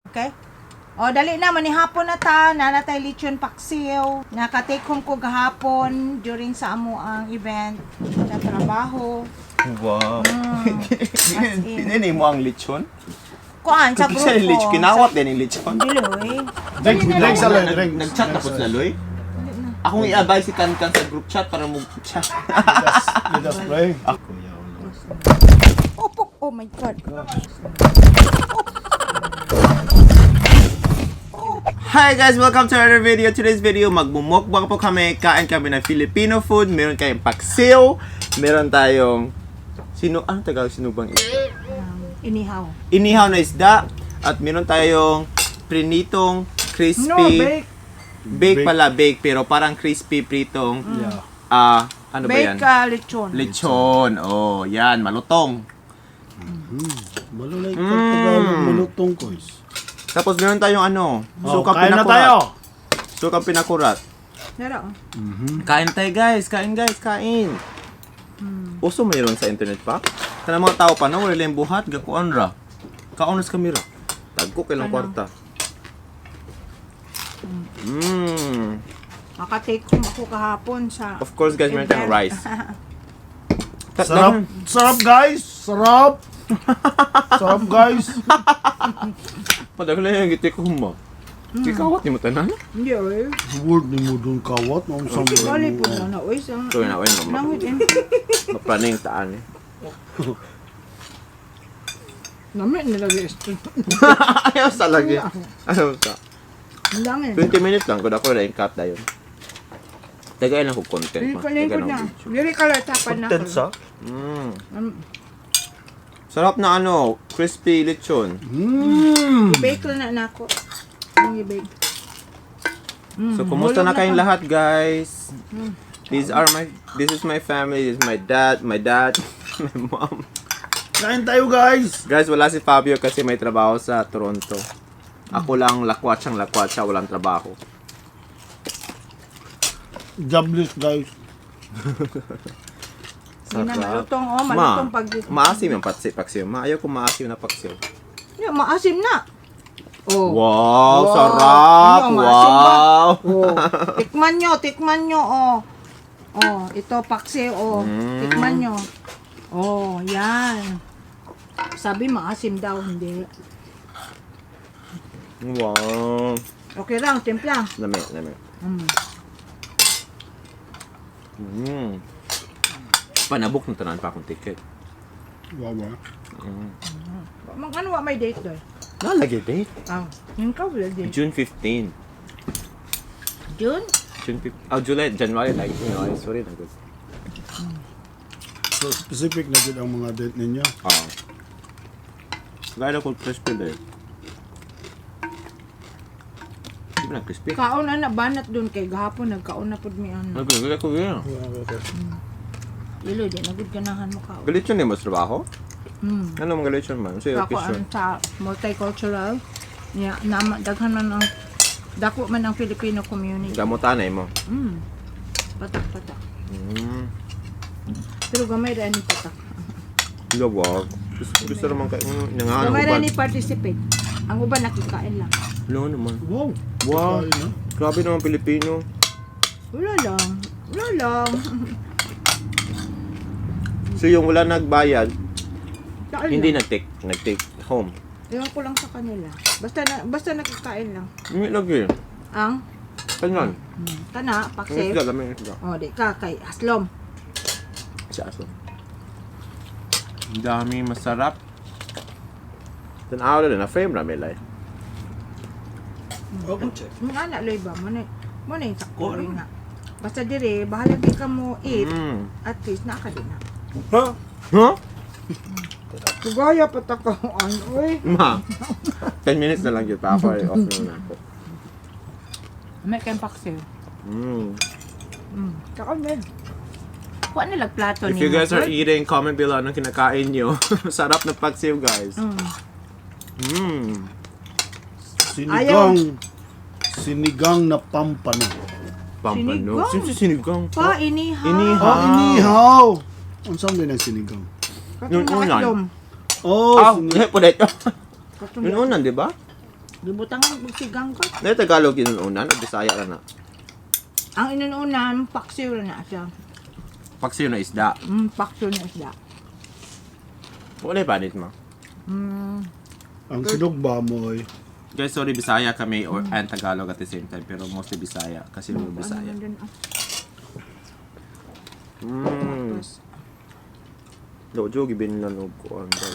Okay? O, dali na, manihapon na ta. Nanatay lechon paksiw. Naka-take home ko gahapon during sa amo ang event sa trabaho. Wow. As in. Tinini mo ang lechon? Kuan, sa grupo. Sa lechon, kinawat din yung lechon. Dili, oy. Drinks, drinks, aloy, drinks. Nag-chat tapos na, Loy? Akong i-advise si Kankan sa group chat para mo chat. Let us pray. Kuya, ulo. Opo. Oh my God. Hi guys! Welcome to another video. Today's video, magmumukbang po kami. Kain kami ng Filipino food. Meron kayong paksiw. Meron tayong... Sino? Anong Tagalog sinubang isda? Inihaw. Inihaw na isda. At meron tayong prinitong crispy... No, bake. Bake Bake. pala, bake. Pero parang crispy pritong... Yeah. Ah, ano ba yan? Bake lechon. Lechon. Oh, yan. Malutong. Malulay ka Tagalog, malutong koys. Tapos meron tayong ano, Oh, sukang kain na pinakurat. tayo. Sukang pinakurat. Nara, oh. Kain tayo guys, kain guys, kain. Uso mayroon sa internet pa? Kana mga tao pa no, wala lang buhat, gakuan ra. Kaon sa kamera. Tagko kay lang Ano? kwarta. Naka-take home ako kahapon sa Of course guys, meron tayong event. rice. Sarap, sarap guys. Sarap. Sarap guys. Padagal na yung gitik ko mo. Ikaw ni mo tanan? Hindi, oy. Word ni mo dun kawat. Noong Kasi sa bali po na na, oy. Sa, Tuloy na, oy, no. Nangit, eh. Mapraning taan eh. Namit nilagay ito. Ayaw sa lagi. Ayaw sa. Ang dami. 20 minutes lang, kung ako na yung cut na yun. Tagay lang ko content Dili ma. pa lang Tagay ko na. lang video. Dili ka lang tapan na. Content sa? Sarap na ano, crispy lechon. I-bake lang na nako. Ang i-bake. So, kumusta Hulog na na kayong ka. lahat, guys? These are my this is my family, this is my dad, my mom. Kain tayo guys. Guys, wala si Fabio kasi may trabaho sa Toronto. Ako lang lakwatsang lakwatsa, walang trabaho. Jobless guys. Hindi na malutong, oh, Ma, malutong pag maasim yung patsi, paksiw. Ma, ayaw ko maasim na paksiw. Hindi, maasim na. Oh. Wow, Wow. sarap! Ano, maasim ba? Wow! Oh. Tikman nyo, oh. Oh, ito paksi, oh. Tikman nyo. Oh, yan. Sabi maasim daw, hindi. Wow! Okay lang, timpla. Lami, lami. Panabok na tanan pa akong ticket. Wow, wow. Mag ano wa may date doy? Nalagay date? Ah, yung ka wala date. June 15. June? June 15. Oh, July, January like, ay, sorry na good. So specific na din ang mga date ninyo. Ah. Gaya ko crispy there. Di ba na crispy? Kaon na na banat dun kay gahapon nagkaon na pud mi ano. Ay, gulay ko yun. Ilo di na gud ganahan mo kaon. Galit yun eh, mas trabaho? Mm. Ano mga galit yun man? Sa'yo, Ako question. ang sa multicultural. Ya, nama daghan man ang dako man ang Filipino community. Gamutanay mo. Patak patak. Pero gamay ra ni patak. Lawag. Gusto, gusto naman kayo. Nangahan Gamay ang ra uban. ni participate. Ang uban nakikain lang. Wala naman. Wow. Wow. Kain, ah. Grabe naman Pilipino. Wala lang. Wala lang. So yung wala nagbayad, Kain hindi lang. nag-take, nag-take home. Ewan ko lang sa kanila. Basta na, basta nakikain lang. Hindi lagi. Ang Kanan. kana Ang paksi. isda, lamang isda. Oh, di ka kay Aslom. Si aso. Ang dami, masarap. Tanaw na na frame rami lay. Mga anak loy ba mo na yung sakto loy nga. Basta dire bahala di ka mo eat. At least naka din na. Ha? Huh? Tugaya pa ta ka oy. Ma. 10 minutes na lang yun pa ako. Ay, off na lang ako. May kay paksiw. Kaon din. Kuha na lang plato If nimo, you guys are Lord. eating, comment below anong kinakain nyo. Sarap na paksiw, guys. Sinigang. Sinigang na pampano. Pampano. Sinigang. Sino si sinigang? Pa inihaw. Inihaw. Ah, inihaw. Unsa man din ang sinigang? Katong Yung unan. aslom. Oh, Ah, sinigang. po dito. Katong Yung unan, di ba? Gibutangan og sigang ko. Na Tagalog inuunan o Bisaya ra na? Ang inununan, paksiw na siya. Paksiw na isda. Paksiw na isda. Wala pa panit mo. Ang sinugba mo ay Guys, sorry, Bisaya kami or and Tagalog at the same time, pero mostly Bisaya kasi we're Bisaya. Ano man dun, ah. Tapos, Dojo gibin lang og kuan daw.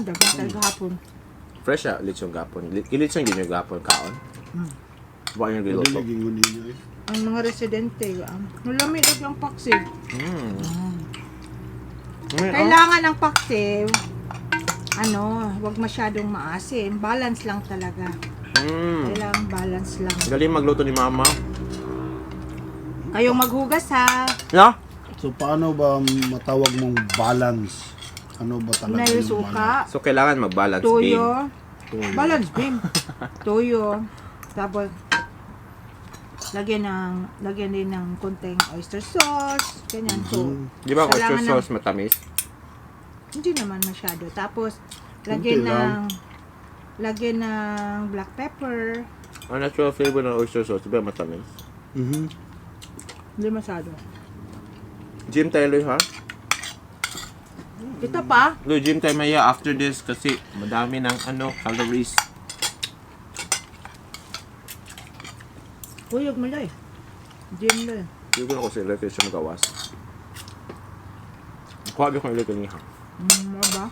Dagan tayo hapon. Fresh ah, lechon gapon. Lechon gid yung gapon kaon. Wa yung giluto. dili gingon ninyo eh. Ang mga residente, malamig ang paksiw. Kailangan ng paksiw, ano, wag masyadong maasim. Balance lang talaga. Kailangan balance lang. Galing magluto ni Mama. Kayong maghugas ha. No? So paano ba matawag mong balance? Ano ba talaga May yung suka, So kailangan mag-balance beam. tuyo. Tuyo. Balance beam. Tuyo. Tapos, lagyan din ng konting oyster sauce. Ganyan. So, Di ba ang oyster kailangan ng- sauce matamis? Hindi naman masyado. Tapos, lagyan Kunti lang. ng, lagyan ng black pepper. Ang natural flavor ng oyster sauce, di ba matamis? Mhm. Hindi masyado. Gym tayo, Loy, ha? Ito pa, Loy, gym tayo maya after this kasi madami ng ano, calories. Kuyog mo loy. Gym loy. Hindi ko na kasi Loy kasi siya magawas. Kuha ko yung Loy kanina. Mo ba?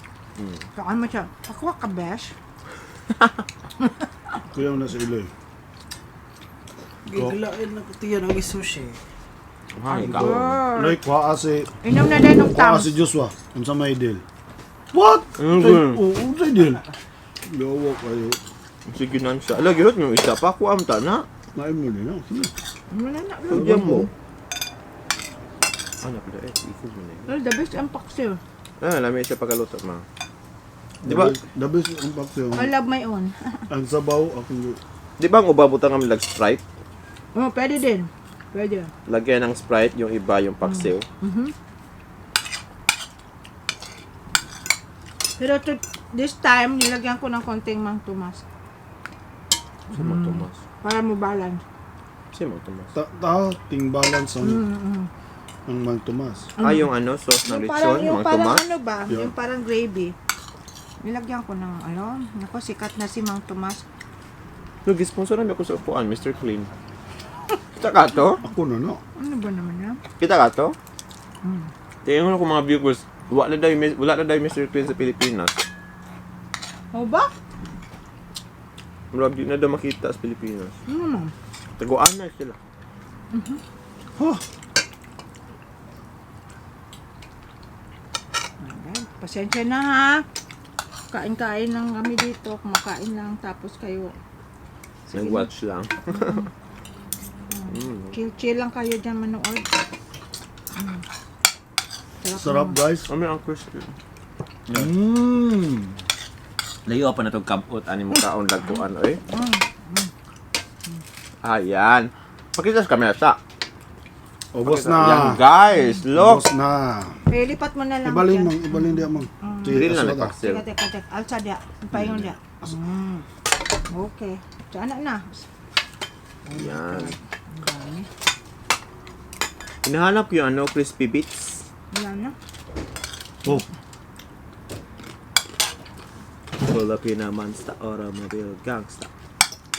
Saan mo siya? Ako ka besh. Kuya na sa iloy. Giglain na ko tiyan ang sushi. Ha, ikaw. Loy, kuha si Inom na din ng kuha tams. si Joshua. Unsa may deal? What? Ano Say, ba? oh, unsay deal? Yawa kayo. Sige na siya. Lagi, hot mo isa pa. Kuha mo ta na. Naim mo din ah. Sige. Wala na. Loy. Lagyan mo. Ano pala eh, ikog mo na yun. Loy, the best ang paksiw. Ah, lami siya pagkaluto, ma. Di ba, The best ang paksiw. I love my own. Ang sabaw akong di ba ang uba butang kami lag Sprite? Oh, pwede din. Pwede. Lagyan ng Sprite, yung iba yung paksiw. Pero to, this time, nilagyan ko ng konting Mang Tomas. Sa Mang Tomas. Para mo balance. Si Mang Tomas. ta, ta ting balance ang ang Mang Tomas. Ah, yung ano, sauce ng Yung parang, lechon, yung Mang parang Tomas. ano ba? Yeah. Yung parang gravy. Nilagyan ko ng ano. Naku, sikat na si Mang Tomas. Look, sponsor namin ako sa upuan, Mr. Clean. Kita ka to? Ako na no. Ano ba naman yan? Kita ka to? Tingnan ko mga viewers, wala na daw yung Mr. Clean sa Pilipinas. O ba? Wala di na daw makita sa Pilipinas. Ano naman? Taguan na sila. Huh. Ayan, pasensya na ha. Kain-kain lang kami dito. Kumakain lang. Tapos kayo, Sige. Nag-watch lang. Chill-chill lang kayo dyan manood. Sarap. Sarap guys. Ano ang crispy? Layo pa na itong kabot. Ani mo kaon lagkuan, oy. Ayan. Pakita sa camera sa. Ubos Yan, na. guys. Look. Ubos na. Eh, lipat mo na lang Ibalin dyan. mang, ibalin diya mang. Sige, Grill na asa lang ta. paksiw. Teka, teka, teka. Alsa dia. Pahingon dia. Okay. So, anak na. Yan. Ang dami. Hinahanap ko yung ano, crispy bits. Wala na. Oh, Filipina Monster Automobile Gangsta.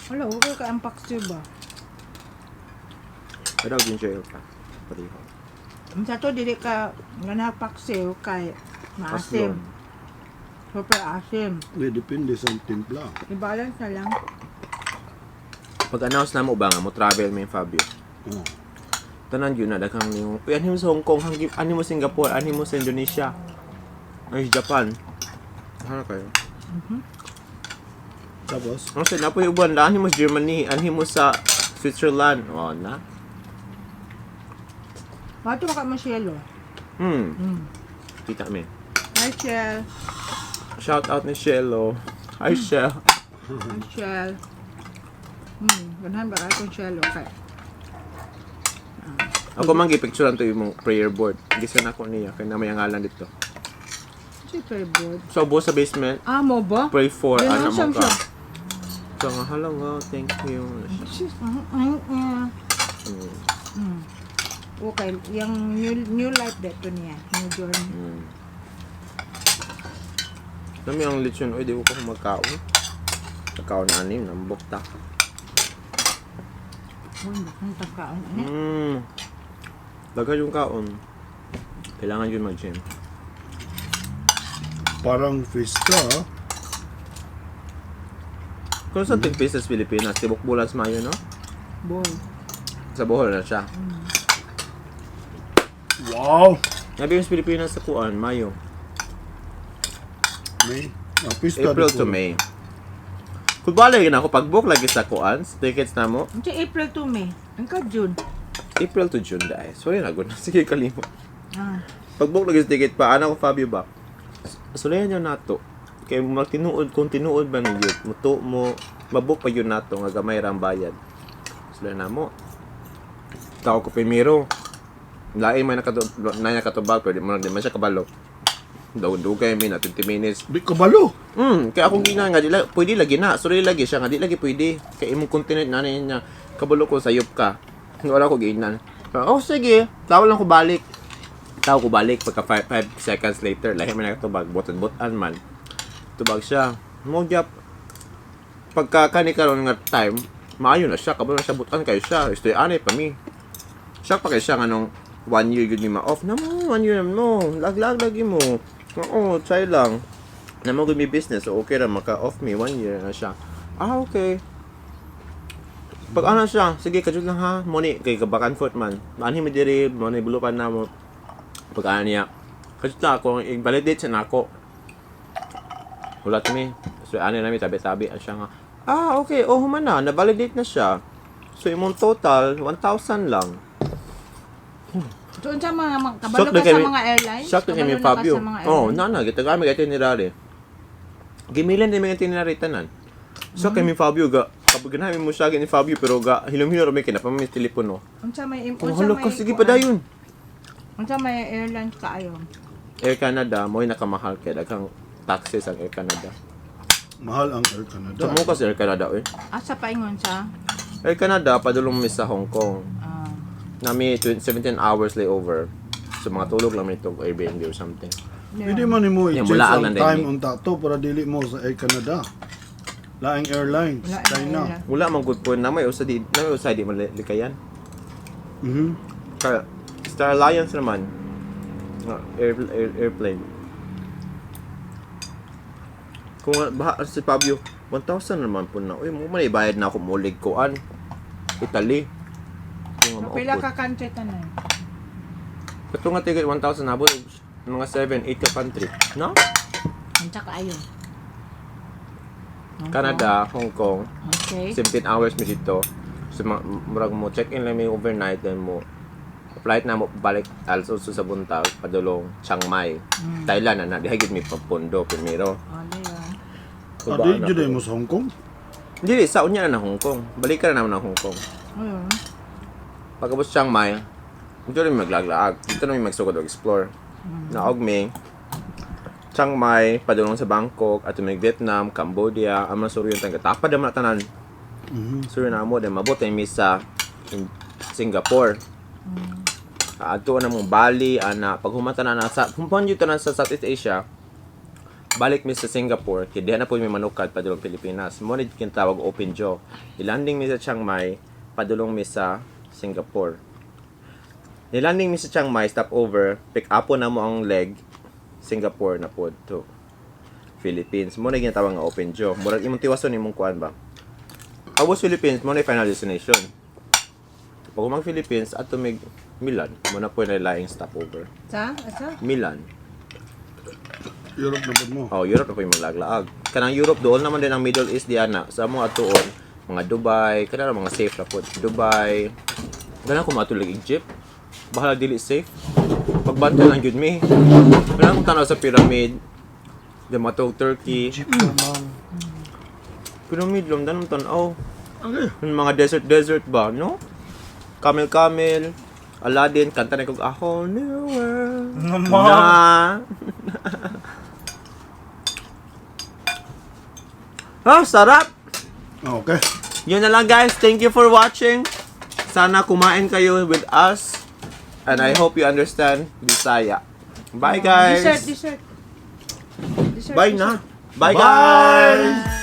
Wala, okay ka ang paksiw ba? Pero ginger ale pa. Pareho. Sa to, dili ka ganang paksiw kay maasim. Aslong. Super asim. di, depende sa timpla. I-balance na lang. Pag-announce na mo ba nga mo travel mo yung Fabio. Oh. Tanan yun na daghang yung uy anhi mo sa Hong Kong, hanggi anhi mo sa Singapore, anhi mo sa Indonesia. Ay Japan. Ano kayo? Tapos, Ano sa napoy uban na anhi mo sa Germany, anhi mo sa Switzerland. Oh na. Bato ka mo siyelo. Kita mi. Hi, Shell. Shout out ni Shelo. Hi Shell. Hi, Shell. Ganahan ba kayo kung Shell? Okay. Ako man gipicturean to yung prayer board. Gisan ako niya kay na may ngalan dito. Si prayer board. So, buo sa basement, Ah, mo ba? pray for Ganun ano mo siyang ka. siya. Ito nga, hello, wow, thank you. Okay, yung new life dito niya, new journey. Nami ang lechon, oy, di ko pa magkaon. Nagkaon na anim, nambok ta. Uy, ang tagkaon ani. Daghan yung kaon. Kailangan yun mag-gym. Parang fiesta, ah. Kung sa tig sa Pilipinas, tibok bulan sa Mayo, no? Boy. Sa Bohol na siya. Wow! Nabi yung sa Pilipinas sa Kuan, Mayo. May. Ah, pista April di to ko. May. Kung bala yun ako, pag-book lagi sa Kuan, sa tickets na mo, Unsa April to May? Ang ka June. April to June dahil. Sorry na, na. Sige, kalimot. Ah. Pag-book lagi sa ticket pa, ano ko Fabio ba? Sulayan niyo nato. Kay magtinuod, kung tinuod ba ninyo, muto mo, mabook pa yun nato, nga gamay ra ang bayad. Sulayan na mo. Tao ko primero. Lain may na nakatubag, pero di mo na di man siya kabalo. Dugay mi na 20 minutes. Di kabalo. Kaya akong gina nga di pwede lagi na. Sorry lagi siya nga di lagi pwede. Kay imong continent na niya kabalo ko sayop ka. Wala ko giinan. Oh sige, tawag lang ko balik. Tawag ko balik pagka 5 seconds later, lahi man nakatubag, butan-butan man. Tubag siya. Mo gyap pagka kani karon nga time, maayo na siya, kabalo na siya butan kayo siya. Istoy anay pa mi. Siya pa kay siya nga nung one year yun ni ma-off. Na mo, one year mo. Laglag lagi mo. Oo, try lang. Na mo mi business, so okay ra maka-off me one year na siya. Ah, okay. Pag ano siya, sige, kajud lang ha. Money, kay kabakan foot man. Maanhi mi diri, money bulupan na mo. Pag ano niya, kajud lang ako, i-validate siya na ako. Hulat mi. So, ano namin, tabi-tabi. Ang siya nga, ah, okay, oh, human na, na-validate na siya. So, imong total, 1,000 lang. So unsa mga kabalo Shock ka na sa kami- mga airlines? Shock na kami, Kabalo na ka Fabio. sa mga Oh, airlines? na na, kita kami itinerary. Gimilan din mga itinerary tanan. So kami Fabio ga kapag ganahin mo siya ni Fabio pero ga hilom-hilom ra may kinapa may telepono. Unsa may Oh, unsa hala may ka sige pa dayon. Unsa may airlines kaayo? Air Canada mo nakamahal kay daghang taxes ang Air Canada. Mahal ang Air Canada. Sa mo kasi Air Canada oy. Asa paingon sa? Air Canada padulong mi sa Hong Kong. Ah, Nami 17 hours layover. So mga tulog lang mi itong Airbnb or something. Pwede man nimo Yeah, i-change mula ang ang nandinig. time unta to para dili mo sa Air Canada. Laing airlines, Laing China. airlines. Wala man good po na may usa di na may usa di man likayan. Kaya, Star Alliance naman. Ah, airplane. Kung baha si Fabio, 1,000 naman po na. Uy, mo man ibayad na ako mulig ko an. Italy. Kung So, pila ka country tanan? Kato nga ticket 1,000 nabot mga 7, 8 ka country. No? Unsa kaayo? Hong Canada, Hong Kong, Kong. Okay. 17 hours mi dito. So, murag mo check in lang mi overnight then mo flight na mo balik also sa buntag padulong Chiang Mai. Thailand na na diha gid mi papondo primero. Ano yun? Ah, di jud mo sa Hong Kong. Dili sa unya na na Hong Kong. Balik ka na naman ng Hong Kong. Ayun. Pagkabos Chiang Mai, dito na mi maglaglaag. Dito na mi magsugod og explore. Naog mi Chiang Mai, padulong sa Bangkok, at may Vietnam, Cambodia, ang mga suryo yung tapad naman na tanan. Suryo na mo, then mabot mi sa Singapore. Adto na mong Bali, ana, pag humata na na sa, humpan yun na sa Southeast Asia, balik mi sa Singapore, kay diha na po mi manukad padulong Pilipinas. Mo ni tawag open jaw. Ilanding mi sa Chiang Mai, padulong mi sa Singapore. Nilanding mi sa Chiang Mai, stop over, pick up po na mo ang leg, Singapore na po to Philippines. Mo na ginatawag nga open jaw. Murag imong tiwason imong kuan ba. Abos Philippines, mo na yung final destination. Pag umang Philippines, ato mig Milan. Mo na po yung laing stopover. Sa? Asa? Milan. Europe na ba mo? Oh, Europe na po yung maglaglaag. Kanang Europe doon naman din ang Middle East diana. Sa mga atuon, mga Dubai, kanang mga safe na po. Dubai. Ganang ko matulag Egypt. Bahala dili safe. Pagbantay lang gyud mi. Wala akong tanaw sa pyramid. Di matog Turkey. Egypt naman. Pyramid lang danong tanaw. Okay. Yung mga desert desert ba, no? Camel Camel, Aladdin, kanta na kog A Whole New World. Naman. Na. Ah, sarap! Okay. Yun na lang, guys. Thank you for watching. Sana kumain kayo with us. And I hope you understand Bisaya. Bye, guys. Dessert, dessert. Dessert, Bye dessert. na. Bye, guys.